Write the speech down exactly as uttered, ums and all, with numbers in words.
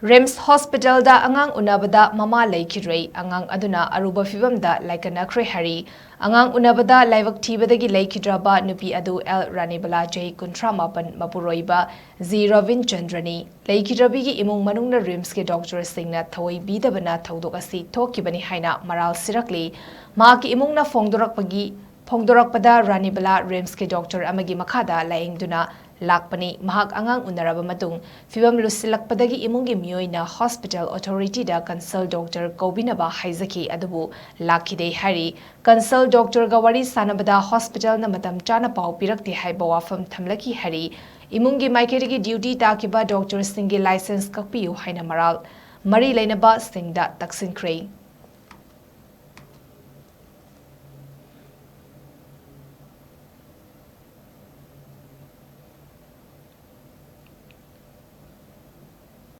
ꯔꯤꯝꯁ ꯍꯣꯁꯄꯤꯇꯥꯜꯗ ꯑꯉꯥꯡ ꯎꯅꯕꯗ ꯃꯃꯥ ꯂꯩꯈꯤꯗ꯭ꯔꯦ꯫ ꯑꯉꯥꯡ ꯑꯗꯨꯅ ꯑꯔꯨꯕ ꯐꯤꯚꯝꯗ ꯂꯥꯏꯀꯠꯅꯈ꯭ꯔꯦ ꯍꯥꯏꯔꯤ꯫ ꯑꯉꯥꯡ ꯎꯅꯕꯗ ꯂꯥꯏꯕꯛ ꯊꯤꯕꯗꯒꯤ ꯂꯩꯈꯤꯗ꯭ꯔꯕ ꯅꯨꯄꯤ ꯑꯗꯨ ꯑꯦꯜ ꯔꯥꯅꯤꯕꯂꯥ, ꯆꯍꯤ ꯀꯨꯟꯊ꯭ꯔꯥ ꯃꯥꯄꯟ, ꯃꯄꯨꯔꯣꯏꯕ ꯖꯤ ꯔꯕꯤꯟ ꯆꯟꯗ꯭ꯔꯅꯤ꯫ ꯂꯩꯈꯤꯗ꯭ꯔꯕꯤꯒꯤ ꯏꯃꯨꯡ ꯃꯅꯨꯡꯅ ꯔꯤꯝꯁꯀꯤ ꯗꯣꯛꯇꯔꯁꯤꯡꯅ ꯊꯑꯣꯏ ꯄꯤꯗꯕꯅ ꯊꯧꯗꯣꯛ ꯑꯁꯤ ꯊꯣꯛꯈꯤꯕꯅꯤ ꯍꯥꯏꯅ ꯃꯔꯥꯜ ꯁꯤꯔꯛꯂꯤ꯫ ꯃꯍꯥꯛꯀꯤ ꯏꯃꯨꯡꯅ ꯐꯣꯡꯗꯣꯔꯛꯄꯒꯤ ꯐꯣꯡꯗꯣꯔꯛꯄꯗ, ꯔꯥꯅꯤꯕꯂꯥ ꯔꯤꯝꯁꯀꯤ ꯗꯣꯛꯇꯔ ꯑꯃꯒꯤ ꯃꯈꯥꯗ ꯂꯥꯌꯦꯡꯗꯨꯅ ꯂꯥꯛꯄꯅꯤ꯫ ꯃꯍꯥꯛ ꯑꯉꯥꯡ ꯎꯅꯔꯕ ꯃꯇꯨꯡ ꯐꯤꯚꯝ ꯂꯨꯁꯤꯜꯂꯛꯄꯗꯒꯤ ꯏꯃꯨꯡꯒꯤ ꯃꯤꯑꯣꯏꯅ ꯍꯣꯁꯄꯤꯇꯥꯜ ꯑꯣꯊꯣꯔꯤꯇꯤꯗ ꯀꯟꯁꯜ ꯗꯣꯛꯇꯔ ꯀꯧꯕꯤꯅꯕ ꯍꯥꯏꯖꯈꯤ, ꯑꯗꯨꯕꯨ ꯂꯥꯛꯈꯤꯗꯦ ꯍꯥꯏꯔꯤ꯫ ꯀꯟꯁꯜ ꯗꯣꯛꯇꯔꯒ ꯋꯥꯔꯤ ꯁꯥꯅꯕꯗ ꯍꯣꯁꯄꯤꯇꯥꯜꯅ ꯃꯇꯝ ꯆꯥꯅ ꯄꯥꯎ ꯄꯤꯔꯛꯇꯦ ꯍꯥꯏꯕ ꯋꯥꯐꯝ ꯊꯝꯂꯛꯈꯤ ꯍꯥꯏꯔꯤ꯫ ꯏꯃꯨꯡꯒꯤ ꯃꯥꯏꯀꯩꯗꯒꯤ ꯗ꯭ꯌꯨꯇꯤ ꯇꯥꯈꯤꯕ ꯗꯣꯛꯇꯔꯁꯤꯡꯒꯤ ꯂꯥꯏꯁꯦꯟꯁ ꯀꯛꯄꯤꯌꯨ ꯍꯥꯏꯅ ꯃꯔꯥꯜ ꯃꯔꯤ ꯂꯩꯅꯕꯁꯤꯡꯗ ꯇꯛꯁꯤꯟꯈ꯭ꯔꯦ꯫